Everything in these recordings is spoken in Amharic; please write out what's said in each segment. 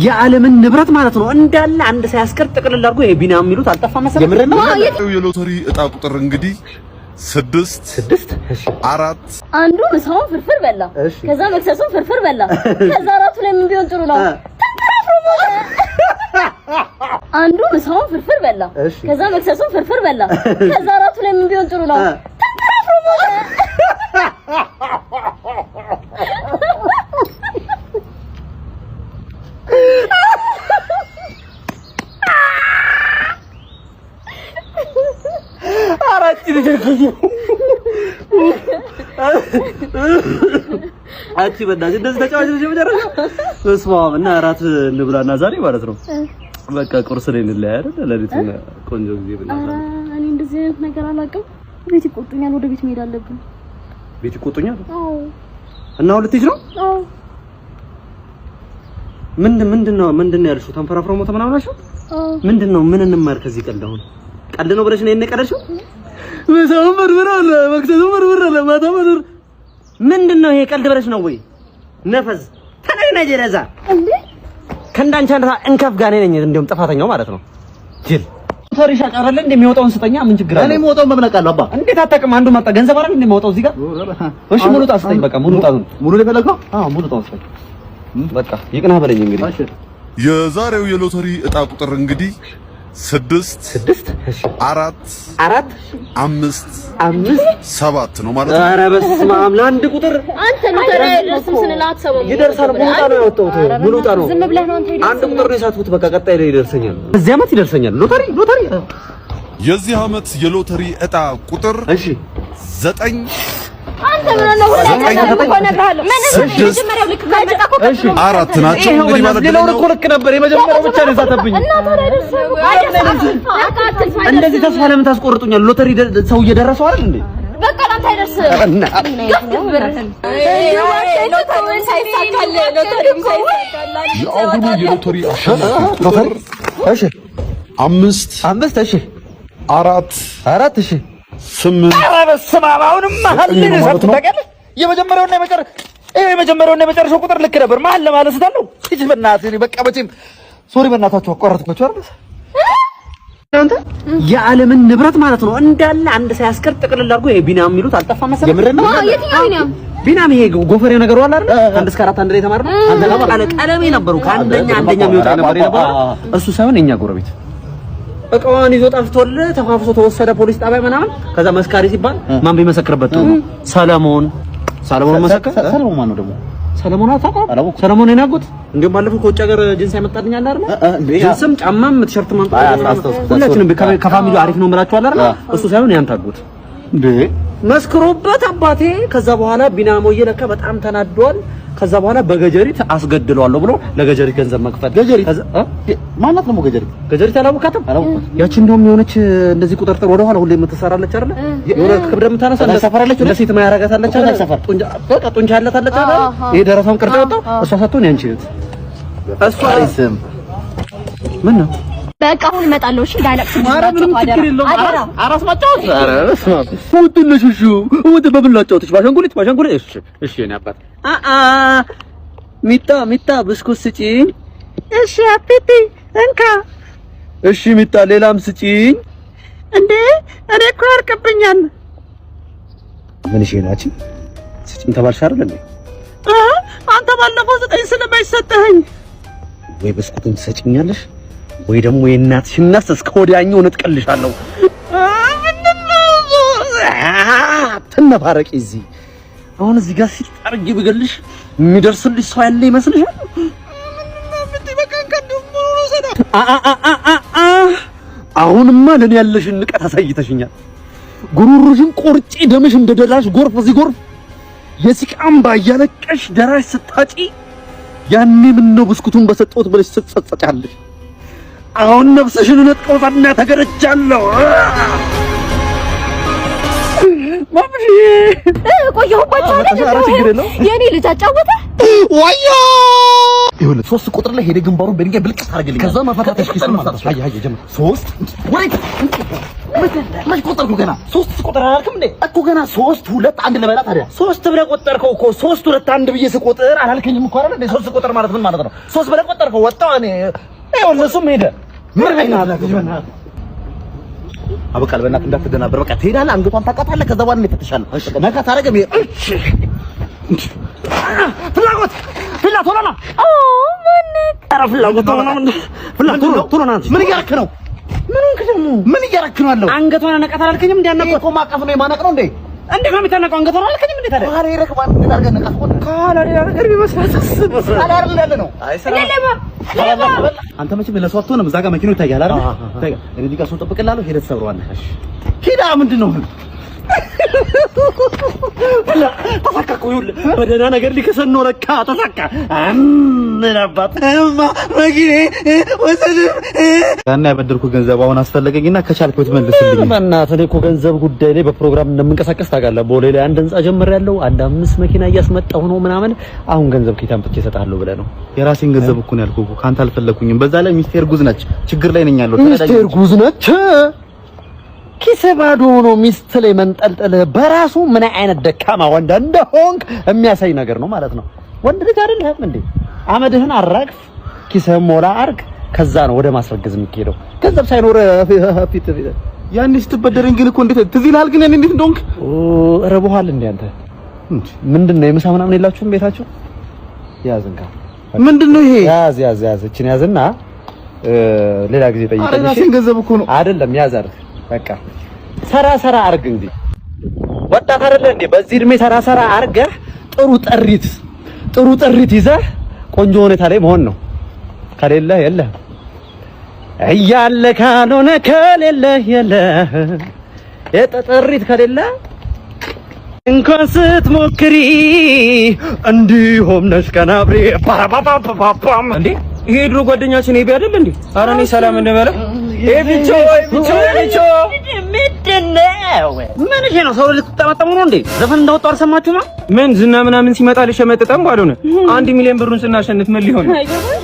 የዓለምን ንብረት ማለት ነው እንዳለ አንድ ሳያስቀር ጥቅልል አድርጎ ይሄ ቢናም የሚሉት አልጠፋም መሰለኝ። የምርህን ነው? የሎተሪ እጣ ቁጥር እንግዲህ 6 6 እሺ 4 አንዱ ምሳውን ፍርፍር በላ፣ ከዛ መክሰሱን ፍርፍር በላ፣ ከዛ እራቱ ላይ ምን ቢሆን ጥሩ ነው? ተንፈራፍሮ ሞተ። አንዱ ምሳውን ፍርፍር በላ፣ ከዛ መክሰሱን ፍርፍር በላ፣ ከዛ እራቱ ላይ ምን ቢሆን ጥሩ ነው? ተንፈራፍሮ ሞተ። አራት ልጅ አንቺ በእናትሽ እንደዚህ ተጫዋች ልጅ መጨረሻ። በስመ አብ። እና እራት እንብላና ዛሬ ማለት ነው በቃ ቁርስ ላይ እንለያይ አይደል? ለሊት ቆንጆ ጊዜ ብናሳልፍ። እኔ እንደዚህ አይነት ነገር አላውቅም። ቤት ይቆጡኛል። ወደ ቤት መሄድ አለብን። ቤት ይቆጡኛል? አዎ። እና አሁን ልትሄጂ ነው? አዎ። ምንድን ነው ያልሽው? ተንፈራፍሮ ሞተ ምናምን አልሽው? አዎ። ምንድን ነው? ምን እንማር ከዚህ ቀልድ? አሁን ቀልድ ነው ብለሽ ነው የነቀለሽው? ምሳውን በርበር አለ፣ መክሰሱን በርበር አለ፣ ማታ በርበር። ምንድን ነው ይሄ? ቀልድ ብለሽ ነው ወይ? ነፈዝ ተነግነጅ ረዛ እንዴ ከእንዳንቺ አንድ እንከፍ ጋር እኔ ነኝ እንደውም ጥፋተኛው ማለት ነው። ጅል ሎተሪ ሻጭ አይደለ እንደሚወጣውን ስጠኛ። ምን ችግር አለ? እኔ የምወጣውን በምን አውቃለሁ አባ? እንዴት አታውቅም? አንዱ መጣ ገንዘብ አይደል እንደሚወጣው እዚህ ጋር። እሺ ሙሉ ዕጣ ስጠኝ። በቃ ሙሉ ዕጣ ነው። ሙሉ ነው የፈለገው? አዎ ሙሉ ዕጣውን ስጠኝ። በቃ ይቅናህ በለኝ እንግዲህ። እሺ። የዛሬው የሎተሪ እጣ ቁጥር እንግዲህ 6 6 እሺ 4 4 5 5 7 ነው ማለት ነው። ኧረ በስመ አብ ለአንድ ቁጥር አንተ ሎተሪ አይደርስም ስንል አትሰማም። ይደርሳል። ሙሉ ዕጣ ነው ያወጣሁት። ሙሉ ዕጣ ነው። ዝም ብለህ ነው አንተ። አንድ ቁጥር ነው የሳትኩት። በቃ ቀጣይ ላይ ይደርሰኛል። እዚህ ዓመት ይደርሰኛል። ሎተሪ ሎተሪ። የዚህ ዓመት የሎተሪ እጣ ቁጥር እሺ 9 አንተ ምን ነው ሁሌ እኮ እነግርሃለሁ። ምን መጀመሪያው ልክ ካልመጣ እኮ እሺ 4 ናቸው። እንግዲህ ማለት ሌላው እኮ ልክ ነበር። የመጀመሪያው ብቻ ነው የሳተብኝ። እና ታዲያ አይደርስም አይደርስም። በቃ አትልፋ። እንደዚህ ተስፋ ለምን ታስቆርጡኛል? ሎተሪ ሰው እየደረሰው አይደል እንዴ? በቃ ለአንተ አይደርስም። ብርህን የአሁኑ የሎተሪ አሸናፊ ቁጥር እሺ 5 5 እሺ 4 4 እሺ 8 ኧረ በስመ አብ አሁንም መሀል ላይ ነው የሳትኩት ታውቂያለሽ። የመጀመሪያውና የመጨረሻው ይሄ የመጀመሪያውና የመጨረሻው ቁጥር ልክ ነበር። መሀል ለማለት ስታለው እቺ በእናትህ እኔ በቃ መቼም sorry በእናታችሁ አቋረጥኳችሁ አይደል? አንተ የዓለምን ንብረት ማለት ነው እንዳለ አንድ ሳያስቀር ጥቅልል አድርጎ ይሄ ቢናም የሚሉት አልጠፋም መሰለኝ። የምርህን ነው? የትኛው ቢኒያም? ቢናም ይሄ ጎፈሬው ነገሩ አለ አይደል? 1 እስከ 4 አንድ ላይ የተማርነው ቀለሜ ነበሩ። ከአንደኛ አንደኛ የሚወጣ ነበር የነበረው እሱ ሳይሆን የኛ ጎረቤት እቃዋን ይዞ ጠፍቶል። ተፋፍሶ ተወሰደ ፖሊስ ጣቢያ ምናምን። ከዛ መስካሪ ሲባል ማን ቢመሰክርበት ጥሩ ነው? ሰለሞን ሰለሞን መሰከረ። ሰለሞን ማነው ደግሞ? ሰለሞን አታውቀውም? አላወኩም። ሰለሞን የኔ አጎት እንዲሁም ባለፈው ከውጭ ሀገር ጅንስ ያመጣልኝ አለ አይደል? ጅንስም ጫማም ቲሸርትም አምጣልኝ። ሁላችንም ከ family ው አሪፍ ነው የምላችሁ አለ አይደል? እሱ ሳይሆን ያንተ አጎት እንዴ መስክሮበት አባቴ። ከዛ በኋላ ቢናሞዬ ለካ በጣም ተናዷል። ከዛ በኋላ በገጀሪት አስገድለዋለሁ ብሎ ለገጀሪት ገንዘብ መክፈል። ገጀሪት ማናት ደግሞ ገጀሪት? ገጀሪት አላወቃትም? ያቺ እንደውም የሆነች እንደዚህ ቁጥርጥር ወደ ኋላ ሁሌ የምትሰራለች አይደል? የሆነ ክብደት የምታነሳ እንደ ሰፈር አለች፣ እንደ ሴት ማያረጋታለች አይደል? ጡንቻ በቃ ጡንቻ ያላት አለች አይደል? ይሄ ደረቷን ቅርጽ ያወጣው እሷ ሳትሆን ያንቺ እህት እሷ። ምን ነው በቃ አሁን እመጣለሁ። እሺ እንዳይለቅስ። ኧረ ምንም ችግር የለውም። አራስ ማጫወት ኧረ በስመ አብ ውድነሽ። እሺ ውድ በምን ላጫወትሽ? ባሻንጉሊት ባሻንጉሊት። እሺ እሺ የእኔ አባት አ ሚጣ ሚጣ ብስኩት ስጪኝ። እሺ አቤቴ እንካ። እሺ ሚጣ ሌላም ስጪኝ። እንዴ እኔ እኮ ያርቅብኛል። ምን እሺ ናቺ ስጪኝ ተባልሽ አይደል እንዴ? አንተ ባለፈው 9 ስለማይሰጥህኝ ወይ ብስኩቱን ትሰጪኛለሽ ወይ ደግሞ የእናትሽን ነፍስ እስከ ወዲያኛው እነጥቀልሻለሁ። ትነፋረቂ እዚህ አሁን እዚህ ጋር ሲጠርጊ ብገልሽ የሚደርስልሽ ሰው ያለ ይመስልሻል? አሁንማ ለኔ ያለሽን ንቀት አሳይተሽኛል። ጉሮሮሽን ቆርጬ ደምሽ እንደ ደራሽ ጎርፍ እዚህ ጎርፍ የሲቃ እምባ እያለቀሽ ደራሽ ስታጪ ያኔ ምነው ብስኩቱን በሰጠሁት ብለሽ ስትጸጸጫለሽ። አሁን ነፍስሽን ነጥቀውታና ተገረጃለሁ። ማምሽ ቆየሁባቸው አይደል? ኧረ ችግር የለውም። የኔ ልጅ አጫወተ ወዮ ይኸውልህ 3 ቁጥር ላይ ሄደህ ግንባሩን በድንጋይ ብልቅጥ ታደርግልኛለህ። ከዛ መፈታተሽ ኪስ ማለት ነው። አየህ አየህ ጀምር። 3 ወሬት መች ቆጠርኩ ገና 3 ቁጥር አላልክም እንዴ? እኮ ገና 3 2 1 ልበላ ታዲያ። 3 ብለህ ቆጠርከው እኮ 3 2 1 ብዬ ስቆጥር አላልከኝም እኮ አይደል እንዴ? 3 ቁጥር ማለት ምን ማለት ነው? 3 ብለህ ቆጠርከው ወጣው እኔ ይኸውልህ እሱም ሄደ። ምን በእናትህ አበቃል። በእናትህ እንዳትደናበር። በቃ ትሄዳለህ፣ አንገቷን ታውቃታለህ። ከዛ በኋላ እኔ እፈትሻለሁ። ነካ ታደርገህ ፍላጎት ፍላ ቶሎ ና። ኧረ ፍላጎት ቶሎ ና። ፍላ ቶሎ ቶሎ ና። ምን እያደረክ ነው? ምን ሆንክ ደግሞ? ምን እያደረክ ነው ያለው? አንገቷን ነቃት አላልከኝም? እንዴ አናውቀው እኮ ማቀፍ ነው የማነቅ ነው እንዴ? እንዴት ነው የምታነቀው? አንገቷን አላልከኝም እንዴ ታዲያ? ኋላ ሄደህ እንዴት አድርገህ ነቃት? ከኋላ ሌላ ነገር ቢመስላት ከኋላ አይደል ያለ ነው። አንተ መቼም ለሰው አትሆንም። እዛ ጋር መኪናው ይታያል አይደል? ይታያል። እኔ እዚህ ጋር ሰው እጠብቅልሃለሁ። ሄደህ ትሰብረዋለህ። ሂዳ ምንድን ነው ተሳካ እኮ ይኸውልህ፣ በደህና ነገር ሊከሰን ነው ለካ። ተሳካ። ምን አባት እማ መኪኔ ወሰድ ያና ያበደርኩህ ገንዘብ አሁን አስፈለገኝና ከቻልክ ብትመልስልኝ። በእናትህ እኔ እኮ ገንዘብ ጉዳይ ላይ በፕሮግራም እንደምንቀሳቀስ ታውቃለህ። ቦሌ ላይ አንድ ህንጻ ጀምሬያለሁ። አንድ 5 መኪና እያስመጣሁ ነው ምናምን። አሁን ገንዘብ ከየት አምጥቼ እሰጥሃለሁ ብለህ ነው? የራሴን ገንዘብ እኮ ነው ያልኩህ እኮ ካንተ አልፈለኩኝም። በዛ ላይ ሚስቴ እርጉዝ ነች፣ ችግር ላይ ነኝ ያለሁት። ሚስቴ እርጉዝ ነች። ኪስህ ባዶ ሆኖ ሚስት ላይ መንጠልጠልህ በራሱ ምን አይነት ደካማ ወንድ እንደሆንክ የሚያሳይ ነገር ነው ማለት ነው። ወንድ ልጅ አይደለህም እንዴ? አመድህን አራግፍ፣ ኪስህን ሞላ አርግ። ከዛ ነው ወደ ማስረገዝ የሚካሄደው። ገንዘብ ሳይኖር ፊት ፊት ያኔ ስትበደረኝ ግን እኮ እንዴት ትዝ ይልሃል? ግን ያኔ እንዴት እንደሆንክ ረቦሃል እንዴ አንተ? ምንድን ነው የምሳ ምናምን የላችሁም ቤታችሁ? ያዝ እንካ። ምንድን ነው ይሄ? ያዝ ያዝ ያዝ፣ እችን ያዝና ሌላ ጊዜ ጠይቀኝ። ኧረ የራሴን ገንዘብ እኮ ነው። አይደለም ያዝ አድርግ። በቃ ሰራ ሰራ አርግ። እንግዲህ ወጣት አይደለ እንዴ? በዚህ እድሜ ሰራ ሰራ አርገህ ጥሩ ጥሪት ጥሩ ጥሪት ይዘህ ቆንጆ ሁኔታ ላይ መሆን ነው። ከሌለህ የለህም እያለ ካልሆነ ከሌለህ የለህ የጥሪት ከሌለ እንኳን ስትሞክሪ እንዲሁም ነሽ ከናብሪ ፓራፓፓፓፓም። እንዴ ይሄ ድሮ ጓደኛችን ኤቢ አይደል እንዴ? ኧረ እኔ ሰላም እንበለው። ኤቢቾ ኤቢቾ ኤቢቾ ምንድን ነው? ምን ይሄ ነው? ሰው ልትጠመጠሙ ነው እንዴ? ዘፈን እንዳወጣው አልሰማችሁም? ምን ዝና ምናምን ሲመጣ ልሸመጥጠም ባልሆነ 1 ሚሊዮን ብሩን ስናሸንፍ ምን ሊሆን?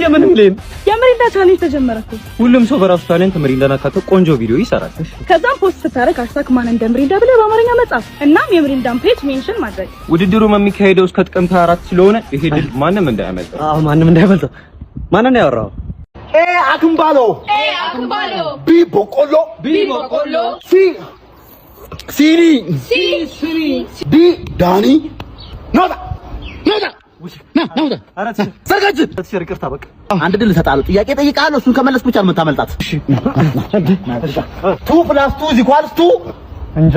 የምን ሚሊዮን? የምሪንዳ challenge ተጀመረ እኮ። ሁሉም ሰው በራሱ talent ምሪንዳን አካቶ ቆንጆ ቪዲዮ ይሰራል። ከዛም post ስታደርግ hashtag ማን እንደ ምሪንዳ ብለህ በአማርኛ መጻፍ እናም የምሪንዳን page mention ማድረግ። ውድድሩ የሚካሄደው እስከ ጥቅምት 24 ስለሆነ ይሄ ድል ማንም እንዳያመልጠው። አዎ ማንም እንዳያመልጠው። ማንን ነው ያወራው? A አክምባሎ፣ A አክምባሎ፣ B በቆሎ፣ B በቆሎ፣ C ሲኒ፣ C ሲኒ፣ D ዳኒ። ናውጣ ናውጣ ና ናውጣ። ሰርጋችን ይቅርታ በቃ አንድ ድል እሰጥሃለሁ። ጥያቄ እጠይቅሃለሁ። እሱን ከመለስክ ብቻ ነው የምታመልጣት። 2 plus 2 is equals to እንጃ።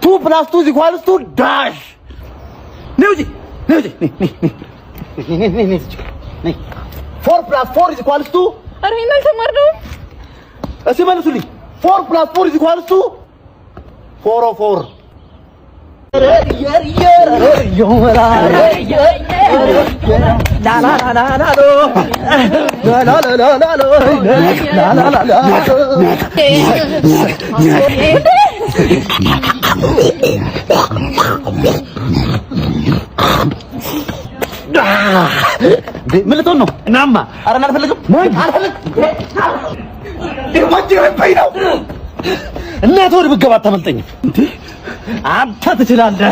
2 plus 2 is equals to dash። ነይ ውጪ ነይ ውጪ ነይ ነይ ነይ ነይ ነይ ነይ። 4 plus 4 is equals to ኧረ ይሄን አልተማርነውም። እስኪ መልሱልኝ። 4 plus 4 is equals to 4 o 4። ምን ልትሆን ነው? ናማ ኧረ እኔ አልፈልግም አልፈልግም። ነው እናትህ ወደ ብትገባ አታመልጠኝም። አንተ ትችላለህ።